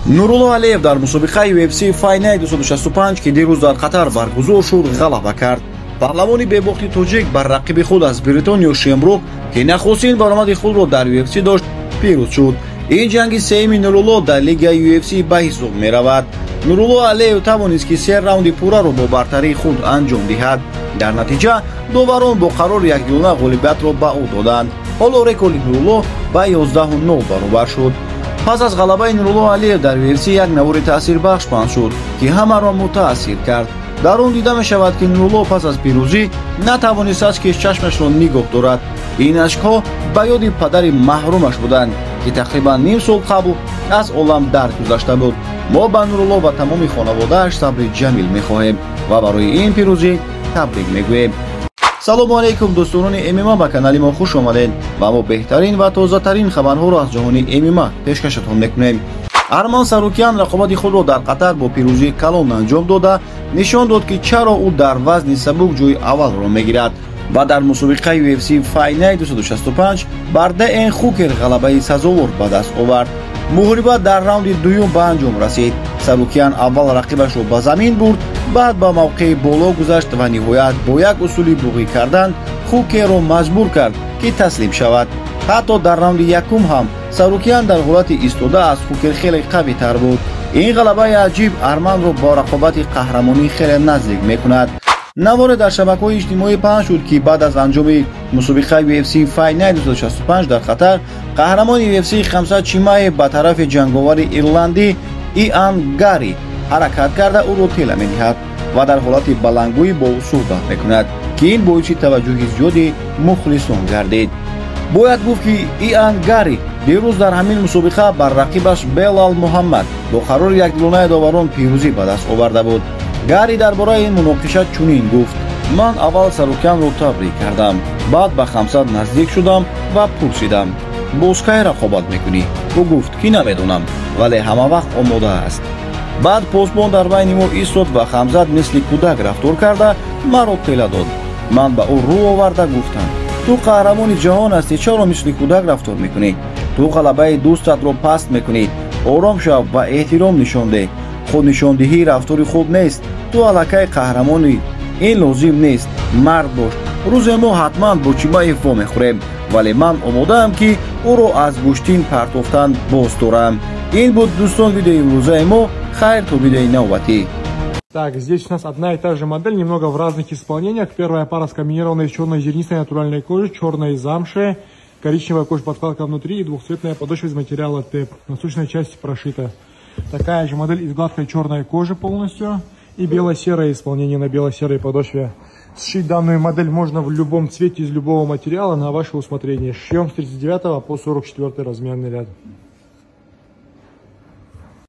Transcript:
Нурулло Алиев дар мусобиқаи UFC Fight Night 265 ки дирӯз дар Қатар баргузор шуд ғалаба кард. Паҳлавони бебохти тоҷик бар рақиби худ аз Бритониё Шембрук ки нахустин баромади худро дар UFC дошт пирӯз шуд. Ин ҷанги сеюми Нурулло дар лигаи UFC ба ҳисоб меравад. Нурулло Алиев тавонист ки 3 раунди пурраро бо бартарии худ анҷом диҳад. Дар натиҷа доварон бо қарори якдилона ғолибиятро ба ӯ доданд. ҳоло рекорди Нурулло ба 11-0 баробар шуд. пас аз ғалабаи Нурулло Алиев дар UFC як навори таъсирбахш паҳн шуд ки ҳамаро мутаассир кард. дар он дида мешавад ки Нурулло пас аз пирӯзӣ натавонистааст ки чашмашро нигоҳ дорад. ин ашкҳо ба ёди падари маҳрумаш буданд ки тақрибан ним сол қабл аз олам даргузашта буд. мо ба Нурулло ва тамоми хонаводааш сабри ҷамил мехоҳем ва барои ин пирӯзӣ табрик мегӯем. салому алайкум дӯстонони ММА, ба канали мо хуш омадед ва мо беҳтарин ва тозатарин хабарҳоро аз ҷаҳони ММА пешкашатон мекунем. Арман Сарукян рақобати худро дар Қатар бо пирӯзии калон анҷом дода нишон дод ки чаро ӯ дар вазни сабук ҷойи аввалро мегирад ва дар мусобиқаи UFC Fight Night 265 бар ДН Хукер ғалабаи сазовор ба даст овард. муҳорибат дар раунди дуюм ба анҷом расид. Сарукян аввал рақибашро ба замин бурд, баъд ба мавқеи боло гузашт ва ниҳоят бо як усули буғӣ кардан Хукерро маҷбур кард ки таслим шавад. ҳатто дар раунди якум ҳам Сарукян дар ҳолати истода аз Хукер хеле қавитар буд. ин ғалабаи аҷиб Арманро бо рақобати қаҳрамонӣ хеле наздик мекунад. наворе дар шабакаҳои иҷтимоӣ паҳн шуд ки баъд аз анҷоми мусобиқаи UFC Fight Night 265 дар Қатар, қаҳрамони UFC Хамзат Чимаев ба тарафи ҷанговари ирландӣ Иан Гарри ҳаракат карда ӯро тела медиҳад ва дар ҳолати баландгӯӣ бо ӯ суҳбат мекунад ки ин боиси таваҷҷӯҳи зиёди мухлисон гардид. бояд гуфт ки Иан Гарри дирӯз дар ҳамин мусобиқа бар рақибаш Белал Муҳаммад бо қарори якдилонаи доварон пирӯзӣ ба даст оварда буд. Гарри дар бораи ин муноқиша чунин гуфт: ман аввал Сарукянро табрик кардам, баъд ба Хамзат наздик шудам ва пурсидам: боз кай рақобат мекунӣ? ӯ гуфт ки намедонам, вале ҳама вақт омода аст. баъд посбон дар байни мо истод ва Хамзат мисли кӯдак рафтор карда маро тела дод. ман ба ӯ рӯ оварда гуфтам: ту қаҳрамони ҷаҳон ҳастӣ, чаро мисли кӯдак рафтор мекунӣ? ту ғалабаи дӯстатро паст мекунӣ. ором шав ва эҳтиром нишон деҳ. худнишондиҳӣ рафтори хуб нест. ту аллакай қаҳрамонӣ. ин лозим нест. мард бош. рӯзе мо ҳатман бо Чимаев вомехӯрем, вале ман омодаам ки ӯро аз гӯштин партофтан боз дорам. ин буд дӯстон видеои имрӯзаи мо. хайр то видеои навбатӣ. Так, здесь у нас одна и та же модель, немного в разных исполнениях. Первая пара скомбинированная из черной зернистой натуральной кожи, черной замши, коричневая кожа-подкладка внутри и двухцветная подошва из материала ТЭП. Насущная часть прошита. Такая же модель из гладкой черной кожи полностью и бело-серое исполнение на бело-серой подошве. Сшить данную модель можно в любом цвете из любого материала на ваше усмотрение. Шьем с 39 по 44 размерный ряд.